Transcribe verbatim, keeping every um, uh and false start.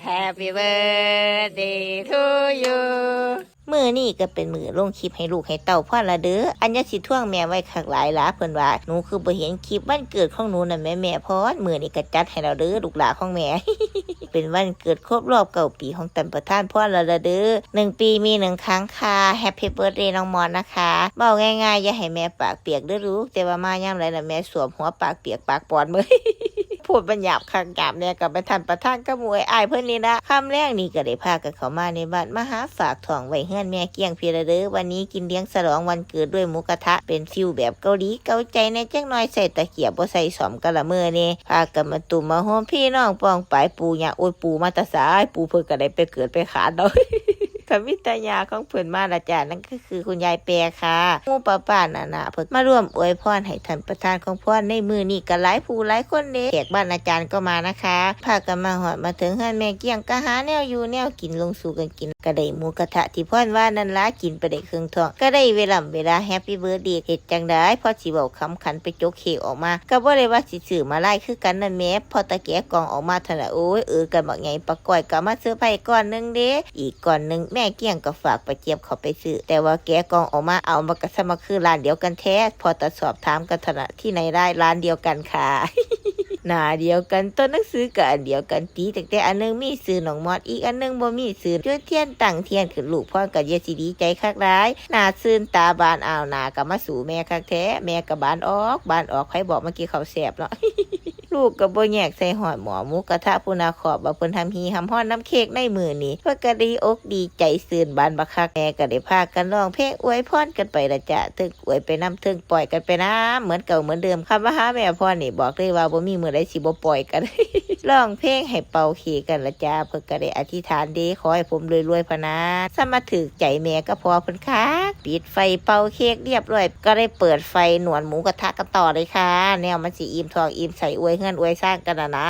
Happy birthday to you มื้อนี้ก็เป็นมื้อลงคลิปให้ลูกให้เต้าพร้อมละเด้อ อันอย่าสิทวงแม่ไว้คักหลายหลา เพิ่นว่าหนูคือบ่เห็นคลิปวันเกิดของหนูนั่นแหมแม่พร มื้อนี้ก็จัดให้แล้วเด้อลูกหลาของแม่ เป็นวันเกิดครบรอบเก้าปีของท่านประธานพรแล้วละเด้อ หนึ่งปีมีหนึ่งครั้งค่ะ Happy birthday น้องมอนนะคะ เว้าง่ายๆ อย่าให้แม่ปากเปียกเด้อลูก แต่ว่ามายามใดน่ะแม่สวมหัวปากเปียกปากปอนเบิ่ง พูดมันหยาบคักหยาบแน่กับท่านประธานกับหมู่อ้ายๆเพิ่นนี่ละ ค่ำแลงนี่ก็ได้พากันเข้ามาในบ้าน มาหาฝากท้องไว้เฮือนแม่เกี้ยงพี้ละเด้อ วันนี้กินเลี้ยงฉลองวันเกิดด้วยหมูกระทะ เป็นฟิลแบบเกาหลีเกาใจแน่จักหน่อย ใส่ตะเกียบบ่ใส่ส้อมกะละเมอแน่ พากันมาตุ้มมาโฮมพี่น้องป้องปาย ปู่ย่า โอ้ย ปู่มาแต่ไส ปู่เพิ่นก็ได้ไปเกิดไปขานเนาะ ก็มีแต่ย่าของเพิ่นมาละจ้า นั่นก็คือคุณยายแปรค่ะ หมู่ป้าๆน้าๆเพิ่นมาร่วมอวยพรให้ท่านประธานของพรในมื้อนี้ก็หลายผู้หลายคนเด้ แขกบ้านอาจารย์ก็มานะคะ พากันมาฮอดมาถึงเฮือนแม่เกี้ยง ก็หาแนวอยู่แนวกินลงสู่กันกิน ก็ได้หมูกระทะที่พรว่านั่นล่ะ กินไปได้ครึ่งท้อง ก็ได้เวล่ำเวลา Happy birthday เฮ็ดจั่งใด๋ พอสิเว้าขำขันไปจกเค้กออกมา ก็บ่ได้ว่าสิซื้อมาลายคือกันนั่นแหม พอแต่แกะกล่องออกมาเท่านั้น โอ้ย เออกันบักใหญ่ ป้าก้อยก็มาเซอร์ไพรส์ก้อนหนึ่งเด้ อีกก้อนหนึ่งแม่เกี้ยงก็ฝากป้าเจี๊ยบเขาไปซื้อ แต่ว่าแกะกล่องออกมาเอา มันก็สมัครคือร้านเดียวกันแท้ พอแต่สอบถามกันเท่านั้น ที่ไหนได้ ร้านเดียวกันค่ะ หน้าเดียวกัน ตัวหนังสือก็อันเดียวกันติ ตั้งแต่อันหนึ่งมีชื่อน้องมอด อีกอันหนึ่งบ่มีชื่อ จุดเทียนตั้งเทียนขึ้น ลูกพรก็อย่าสิดีใจคักหลาย หน้าซื่นตาบาน อ้าว หน้าก็มาสู่แม่คักแท้ แม่ก็บานออก บานออก ไผบอกมากินข้าวแซ่บเนาะ ลูกก็บ่แยกใส่ฮอดหม้อหมูกระทะพุ้นน่ะ ขอบว่าเพิ่นหำหีหำฮอนนำเค้กในมื้อนี้ เพิ่นก็ดีอกดีใจซื่นบานบักคัก แม่ก็ได้พากันร้องเพลงอวยพรกันไปละจ้ะ เทิงอวยไปนำ เทิงปล่อยกันไปนำ เหมือนเก่าเหมือนเดิม คันมาหาแม่พรนี่บอกเลยว่าบ่มีมื้อใดสิบ่ปล่อยกัน ร้องเพลงให้เป่าเค้กกันละจ้า เพิ่นก็ได้อธิษฐานเด้ ขอให้ผมรวยๆ พะนะ ซะมาถืกใจแม่กับพ่อเพิ่นคัก ปิดไฟเป่าเค้กเรียบร้อย ก็ได้เปิดไฟหนวดหมูกระทะกันต่อเลยค่ะ แนวมันสิอิ่มท้องอิ่มไส้อวยเฮือนอวยซ่านกันน่ะนะ